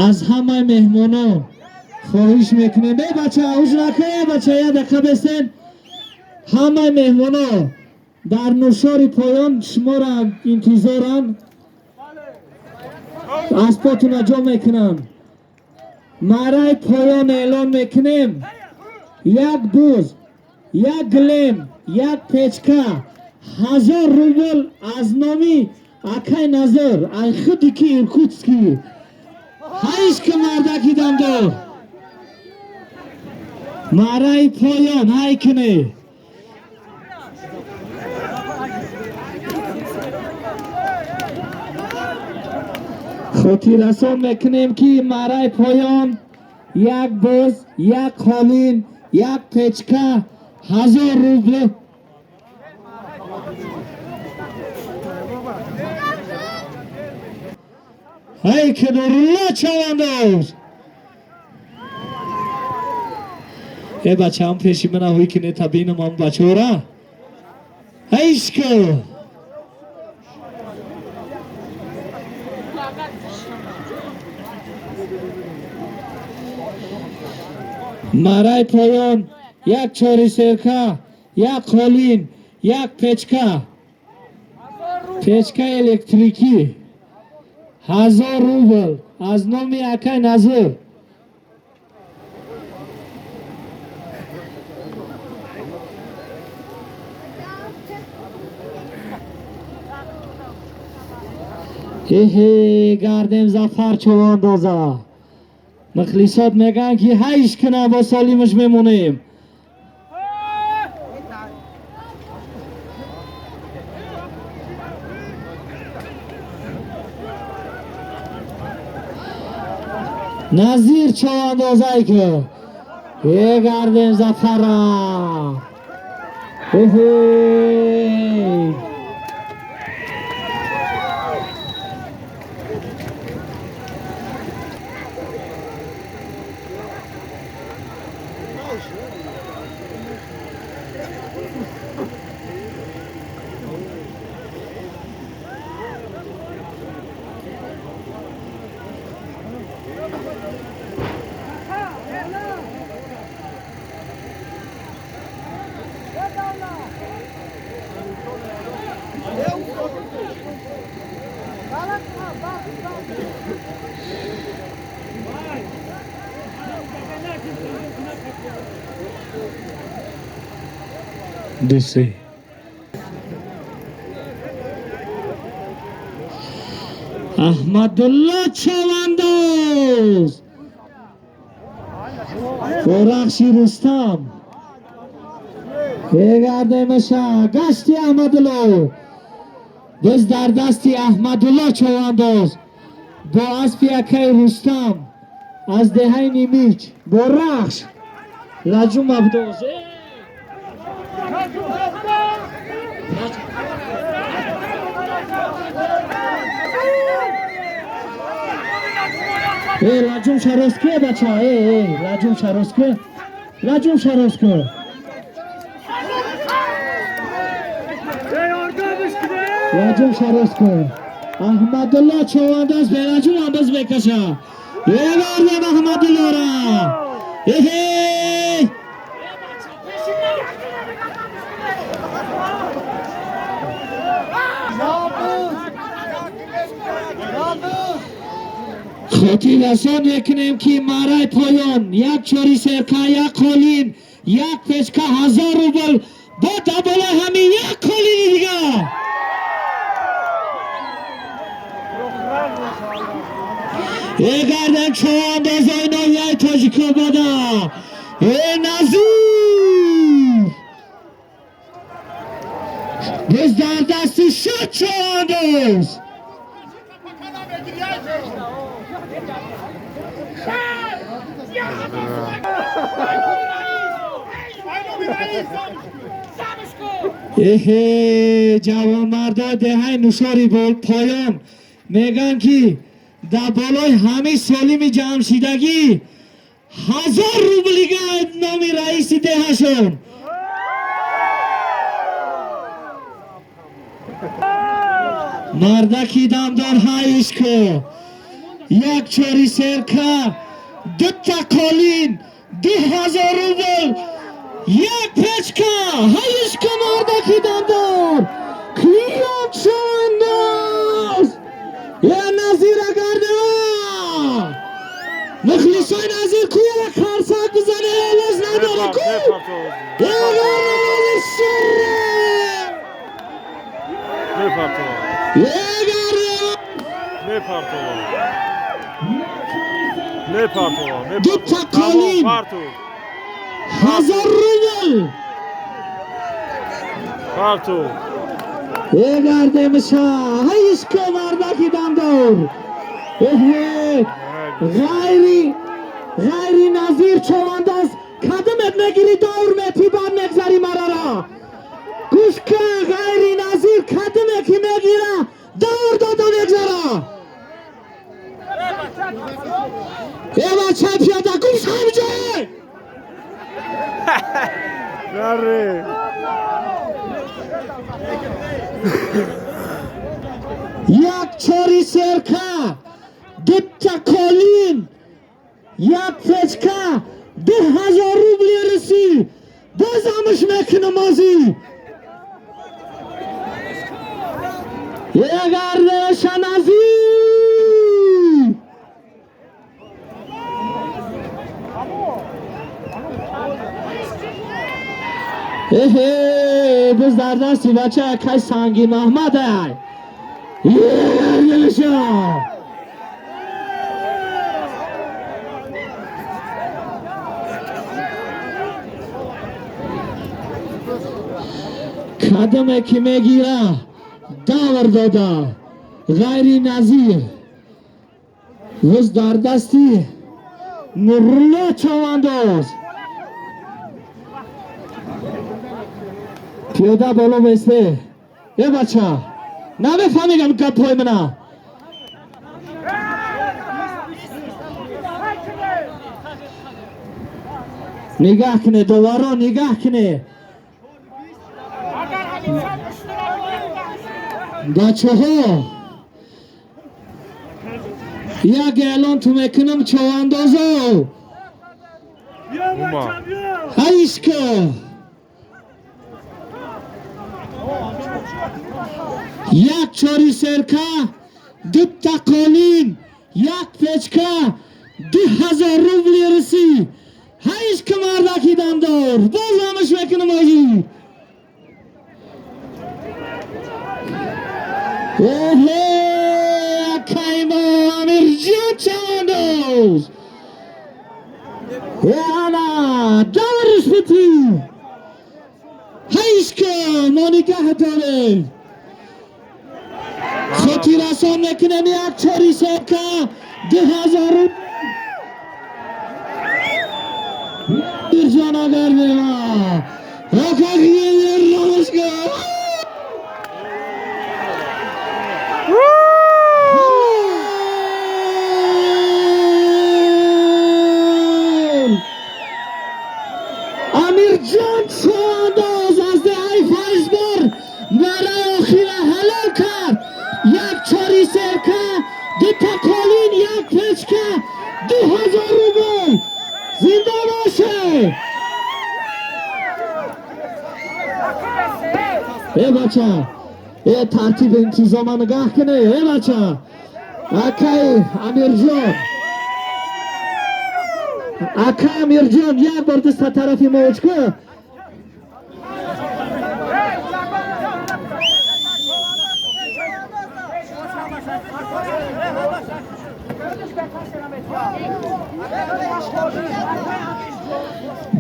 Аз ҳамаи меҳмонон хоҳиш мекунем, э бача, уж накун, бача, як дақиқа бестен. Ҳамаи меҳмонон дар нушори поён шуморо интизоранд, аспотуна ҷо мекунанд. Мараи поён эълон мекунем: як буз, як гилем, як печка, 1000 рубл аз номи акай Назар, ай худи ки Иркутский. Ҳайш ки мардаки дамдор. Мараи поён ҳай кунӣ. Хотиррасон мекунем, ки мараи поён як буз, як қолин, як печка, 1000 рубл. Ҳай ки, Нурулло чавандоз. Э бачаам, пеши мана ҳуй кине, та бинам ам бачора. Ҳайшко. Мараи поён як чори серка, як қолин, як печка, печка электрикӣ, 1000 рубл аз номи акай Назир. Эҳе, гардем Зафар човандоза. Мухлисот мегӯянд, ки ҳайш кунам, бо солимаш мемонем. Назир човандозай ки э гардем Зафара. Эҳе, дусе. Аҳмадулло чавандоз бо рахши Рустам бегардемаша. Гашти Аҳмадулло биз дар дасти Аҳмадулло чавандоз бо аспи акаи Рустам аз деҳаи Нимич бо рахш Лаҷум Абдоз. Э, лаҷум шароске, бача, э, э, лаҷум шароске, лаҷум шароске, лаҷум шароске. Аҳмадулло човандоз белаҷум ҳам биз мекаша. Евардем Аҳмадуллора. Эҳе, хотиррасон мекунем, ки мараи поён як чори серка, як қолин, як печка, 1000 рубл, бо дар болои ҳамин як қолини дигар. Эгардем човандозои ноҳияи Тоҷикобода. Э, Назир биз дар дасти шуд човандоз. Эҳе, ҷавонмардои деҳаи Нушори поён мегӯянд, ки дар болои ҳамин солими ҷамъшидагӣ 1000 рублига номи раиси деҳашон. Мардаки дамдор, ҳайш ку. Як чори серка, дута қолин, 2000 рубл, як печка. Ҳайш ку, мардаки дамдор. Киём чавандоз? Я Назира гардева. Мухлисои Назир ку, як қарсак бизане, овоз надоре ку. Назир шура. Мепартова. Егардева. Мепартова. Мепартова. Дута қолин. Парту. 1000 рубл. Парту. Егардемша. Ҳайш ку, мардаки дамдор. Эҳе. Ғайри Назир чавандоз, кадамет мегири, давр мети, бад мегзари марара. Гӯш кун, ғайри Назир кадаме ки мегира, давр дода мегзара. Э бача, пиёда, гӯш ҳамҷой. Наре. Як чори серка, дута қолин, як печка, 2000 рубли русӣ. Бозамш мекунам озӣ. Егардеша Назир. Эҳе, биз дар дасти бача акай Санги Маҳмадай. Егардеша. Кадаме ки мегира, давр дода. Ғайри Назир вуз дар дасти Нурулло чавандоз. Пиёда боло бесте. Э бача, намефаҳмигам гапҳои мана. Нигаҳ куне, доваро, нигаҳ куне. Бачаҳо, як эълон ту мекунам, чавандозо. Ума. Ҳайш ку. Як чори серка, дута қолин, як печка, 2000 рубли русӣ. Ҳайш ку, мардаки дамдор. Бозамш мекунам озӣ. Оҳе, акаймо Амирҷон чавандоз. Ана даврш бити. Ҳайш ку, мо нигаҳ дорем. Хотиррасон мекунем, як чори серка, 2000 рубл. Амирҷон агардева. Акагиромошка. Амирҷон чавандоз аз деҳаи Файзбор барои охира ҳалол кард. Як чори серка, дута қолин, як печка, 2000 рубл. Зинда боше. Э бача, э тартиб интизома нигаҳ куне. Э бача, акай Амирҷон, акай Амирҷон, як бор даста тарафи мо уч кун.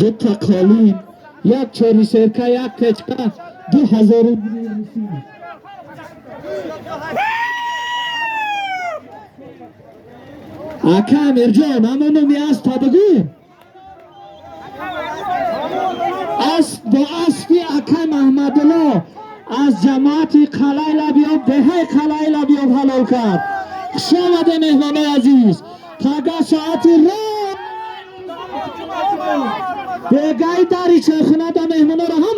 Дута қолин, як чори серка, як печка, 2000 рубли русӣ. Ака Амирҷон, ҳамон номи аспа бигӯ. Асп бо аспи акай Маҳмадулло аз ҷамоати Қалъаи Лабиёб, деҳаи Қалъаи Лабиёб ҳалол кард. Хуш омаде, меҳмонои азиз. Пага соати ро бегаи дари чойхона да меҳмоноро ҳама